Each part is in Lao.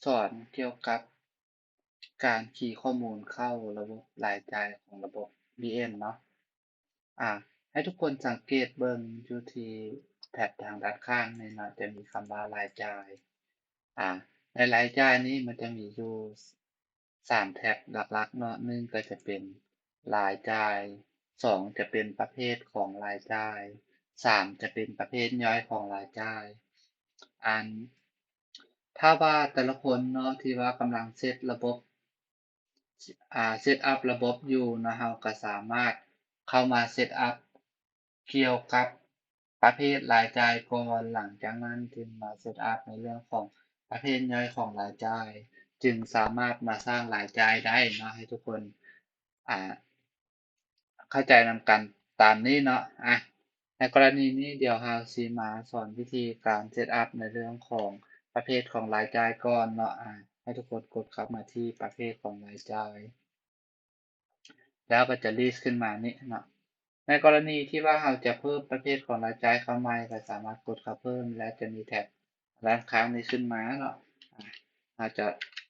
ສອນກ່ຽວກັບການຄີຂໍ້ມູນເຂົ້າລະບົບລາຍຈ່າຍຂອງລະບົບ ບີເອັນ ເນາະ. ອາ ໃຫ້ທຸກຄົນສັງເກດເບິ່ງຢູ່ທີ່ແທັບທາງດ້ານຂ້າງນີ້ເນາະ ຈະມີຄຳວ່າລາຍຈ່າຍ. ອາ ໃນລາຍຈ່າຍນີ້ມັນຈະມີຢູ່ສາມແທັບຫຼັກໆເນາະ, ໜຶ່ງກໍຈະເປັນລາຍຈ່າຍ, ສອງຈະເປັນປະເພດຂອງລາຍຈ່າຍ, ສາມຈະເປັນປະເພດຍ່ອຍຂອງລາຍຈ່າຍ. ອັນ ຖ້າວ່າແຕ່ລະຄົນເນາະ ທີ່ວ່າກຳລັງເຊັດລະບົບ ອາ ເຊັດອັບລະບົບຢູ່ເນາະ, ເຮົາກໍສາມາດເຂົ້າມາເຊັດອັບກ່ຽວກັບປະເພດລາຍຈ່າຍກ່ອນ, ຫຼັງຈາກນັ້ນຈຶ່ງມາເຊັດອັບໃນເລື່ອງຂອງປະເພດຍ່ອຍຂອງລາຍຈ່າຍ, ຈຶ່ງສາມາດມາສ້າງລາຍຈ່າຍໄດ້ເນາະ. ໃຫ້ທຸກຄົນ ອາ ເຂົ້າໃຈນຳກັນຕາມນີ້ເນາະ. ອາ ໃນກໍລະນີນີ້ ດຽວເຮົາຊິມາສອນວິທີການເຊັດອັບໃນເລື່ອງຂອງປະເພດຂອງລາຍຈ່າຍກ່ອນເນາະ. ອາ ໃຫ້ທຸກຄົນກົດເຂົ້າມາທີ່ປະເພດຂອງລາຍຈ່າຍ ແລ້ວກໍຈະລິດຂຶ້ນມານີ້ເນາະ. ໃນກໍລະນີທີ່ວ່າເຮົາຈະເພີ່ມປະເພດຂອງລາຍຈ່າຍເຂົ້າໃໝ່ ກໍສາມາດກົດເຂົ້າເພີ່ມ ແລ້ວຈະມີແທັບດ້ານຂ້າງນີ້ຂຶ້ນມາເນາະ. ອາ ເຮົາຈະ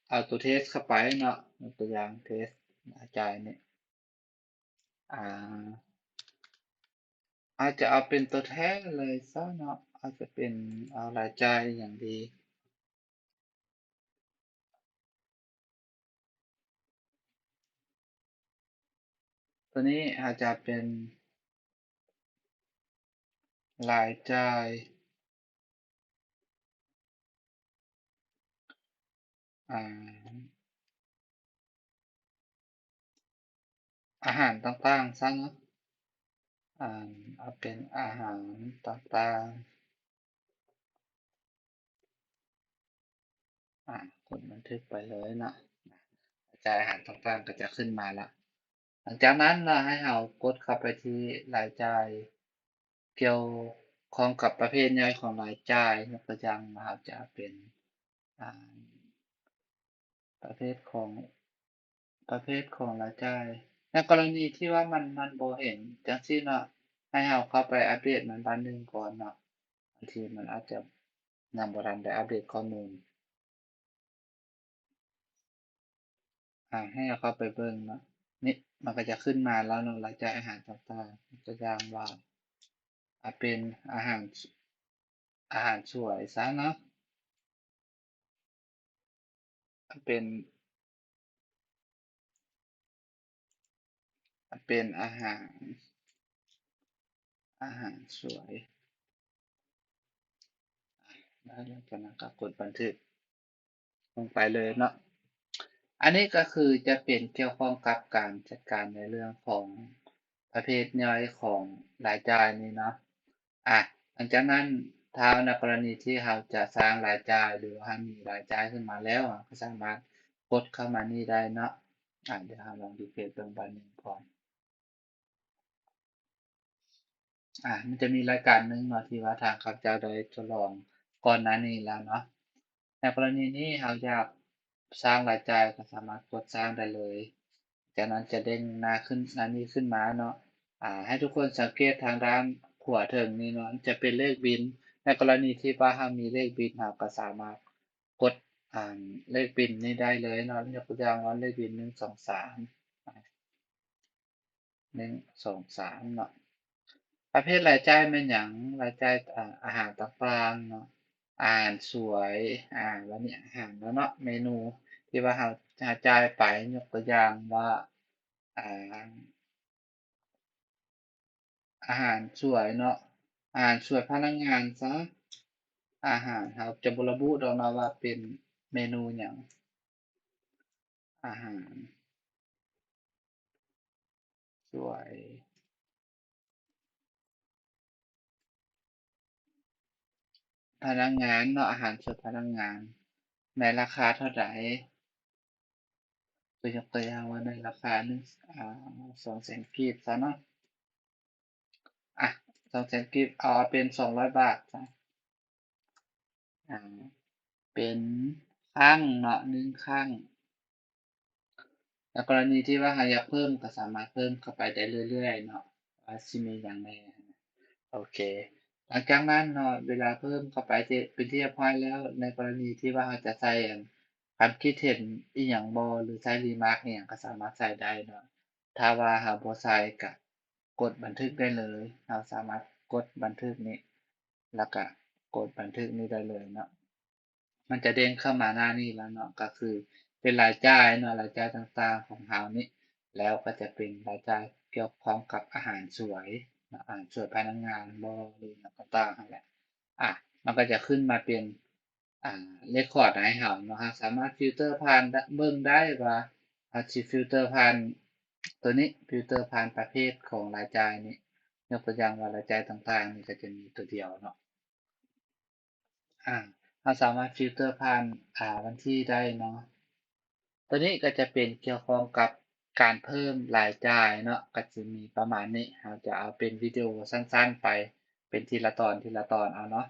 ເອົາຕົວເທັກເຂົ້າໄປເນາະ, ຍົກຕົວຢ່າງ ເທັກລາຍຈ່າຍນີ້. ອາ ອາດຈະເອົາເປັນຕົວແທນເລີຍຊະເນາະ, ອາດຈະເປັນ ເອົາລາຍຈ່າຍອີ່ຫຍັງດີ? ຕົວນີ້ອາດຈະເປັນລາຍຈ່າຍ ອາ ອາຫານຕ່າງໆຊະເນາະ, ອາ ເອົາເປັນອາຫານຕ່າງໆ. ອາ ກົດບັນທຶກໄປເລີຍເນາະ, ລາຍຈ່າຍອາຫານຕ່າງໆກໍຈະຂຶ້ນມາລະ. ຫຼັງຈາກນັ້ນເນາະ ໃຫ້ເຮົາກົດເຂົ້າໄປທີ່ລາຍຈ່າຍກ່ຽວຂ້ອງກັບປະເພດຍ່ອຍຂອງລາຍຈ່າຍ, ຍົກຕົວຢ່າງວ່າເຮົາຈະເປັນ ອາ ປະເພດຂອງ ປະເພດຂອງລາຍຈ່າຍ. ໃນກໍລະນີທີ່ວ່າມັນ ມັນບໍ່ເຫັນຈັ່ງຊີ້ເນາະ, ໃຫ້ເຮົາເຂົ້າໄປອັບເດດມັນບາດໜຶ່ງກ່ອນເນາະ, ບາງທີມັນອາດຈະຍັງບໍ່ທັນໄດ້ອັບເດດຂໍ້ມູນ. ອາ ໃຫ້ເຮົາເຂົ້າໄປເບິ່ງເນາະ, ນີ້ມັນກໍຈະຂຶ້ນມາແລ້ວເນາະ, ລາຍຈ່າຍອາຫານຕ່າງໆ. ຕົວຢ່າງວ່າ ອາ ເປັນອາຫານ ອາຫານສວຍຊະເນາະ, ເປັນ ເປັນອາຫານ ອາຫານສວຍ. ອາ ແລ້ວຈາກນັ້ນກໍກົດບັນທຶກລົງໄປເລີຍເນາະ. ອັນນີ້ກໍຄືຈະເປັນກ່ຽວຂ້ອງກັບການຈັດການໃນເລື່ອງຂອງປະເພດຍ່ອຍຂອງລາຍຈ່າຍນີ້ເນາະ. ອາ ຫຼັງຈາກນັ້ນ ຖ້າໃນກໍລະນີທີ່ເຮົາຈະສ້າງລາຍຈ່າຍ ຫຼືວ່າເຮົາມີລາຍຈ່າຍຂຶ້ນມາແລ້ວ ເຮົາກໍສາມາດກົດເຂົ້າມານີ້ໄດ້ເນາະ. ອາ ດຽວເຮົາລອງຣີເຟຣຊເບິ່ງບາດໜຶ່ງກ່ອນ. ອາ ມັນຈະມີລາຍການໜຶ່ງເນາະ ທີ່ວ່າທາງຂ້າພະເຈົ້າໄດ້ທົດລອງກ່ອນໜ້ານີ້ແລ້ວເນາະ. ໃນກໍລະນີນີ້ເຮົາຢາກສ້າງລາຍຈ່າຍ ກໍສາມາດກົດສ້າງໄດ້ເລີຍ. ຈາກນັ້ນຈະເດັ້ງໜ້າຂຶ້ນ ໜ້ານີ້ຂຶ້ນມາເນາະ. ອາ ໃຫ້ທຸກຄົນສັງເກດທາງດ້ານຂວາເທິງນີ້ເນາະ, ຈະເປັນເລກບິນ. ໃນກໍລະນີທີ່ວ່າເຮົາມີເລກບິນ ເຮົາກໍສາມາດກົດ ອາ ເລກບິນນີ້ໄດ້ເລີຍເນາະ, ຍົກຕົວຢ່າງວ່າເລກບິນ ໜຶ່ງ ສອງ ສາມ ໜຶ່ງ ສອງ ສາມ ເນາະ. ປະເພດລາຍຈ່າຍແມ່ນຫຍັງ? ລາຍຈ່າຍ ອາ ອາຫານຕ່າງໆເນາະ, ອາຫານສວຍ ອາ ແລ້ວນີ້ອາຫານແລ້ວເນາະ, ເມນູທີ່ວ່າເຮົາ ເຮົາຈ່າຍໄປ, ຍົກຕົວຢ່າງວ່າ ອາ ອາຫານສວຍເນາະ, ອາຫານສວຍພະນັກງານຊະ, ອາຫານ ເຮົາຈະບໍ່ລະບຸດອກເນາະວ່າເປັນເມນູຫຍັງ. ອາຫານສວຍພະນັກງານເນາະ, ອາຫານສວຍພະນັກງານໃນລາຄາເທົ່າໃດ? ຕົວ ຍົກຕົວຢ່າງວ່າໃນລາຄາໜຶ່ງ ອາ ສອງແສນກີບຊະເນາະ. ອາ ສອງແສນກີບ ເອົາ ເອົາເປັນສອງຮ້ອຍບາດຊະ. ອາ ເປັນຄັ້ງເນາະ ໜຶ່ງຄັ້ງ. ໃນກໍລະນີທີ່ວ່າເຮົາຢາກເພີ່ມ ກໍສາມາດເພີ່ມເຂົ້າໄປໄດ້ເລື້ອຍໆເນາະ ວ່າຊິມີຫຍັງແດ່. ໂອເຄ ຫຼັງຈາກນັ້ນເນາະ ເວລາເພີ່ມເຂົ້າໄປເປັນທີ່ຮຽບຮ້ອຍແລ້ວ ໃນກໍລະນີທີ່ວ່າເຮົາຈະໃສ່ອັນ ຄຳຄິດເຫັນອີ່ຫຍັງບໍ່ ຫຼືໃຊ້ຣີມາກອີ່ຫຍັງກໍສາມາດໃສ່ໄດ້ເນາະ. ຖ້າວ່າເຮົາບໍ່ໃສ່ກໍກົດບັນທຶກໄດ້ເລີຍ. ເຮົາສາມາດກົດບັນທຶກນີ້ ແລ້ວກໍກົດບັນທຶກນີ້ໄດ້ເລີຍເນາະ. ມັນຈະເດ້ງເຂົ້າມາໜ້ານີ້ແລ້ວເນາະ ກໍຄືເປັນລາຍຈ່າຍເນາະ ລາຍຈ່າຍຕ່າງໆຂອງເຮົານີ້ ແລ້ວກໍຈະເປັນລາຍຈ່າຍກ່ຽວຂ້ອງກັບອາຫານສວຍເນາະ ອາຫານສວຍພະນັກງານບໍ ຫຼືຫຍັງກໍຕາມຫັ້ນແຫຼະ. ອາ ມັນກໍຈະຂຶ້ນມາເປັນ ອາ ເລກຄອດໃຫ້ເຮົາເນາະ. ເຮົາສາມາດຟິວເຕີຜ່ານ ເບິ່ງໄດ້ວ່າເຮົາຊິຟິວເຕີຜ່ານຕົວນີ້ ຟິວເຕີຜ່ານປະເພດຂອງລາຍຈ່າຍນີ້. ຍົກຕົວຢ່າງວ່າລາຍຈ່າຍຕ່າງໆນີ້ກໍຈະມີຕົວດຽວເນາະ. ອາ ເຮົາສາມາດຟິວເຕີຜ່ານ ອາ ວັນທີໄດ້ເນາະ. ຕົວນີ້ກໍຈະເປັນກ່ຽວຂ້ອງກັບການເພີ່ມລາຍຈ່າຍເນາະ ກໍຈະມີປະມານນີ້. ເຮົາຈະເອົາເປັນວິດີໂອສັ້ນໆໄປ ເປັນທີລະຕອນ ທີລະຕອນເອົາເນາະ.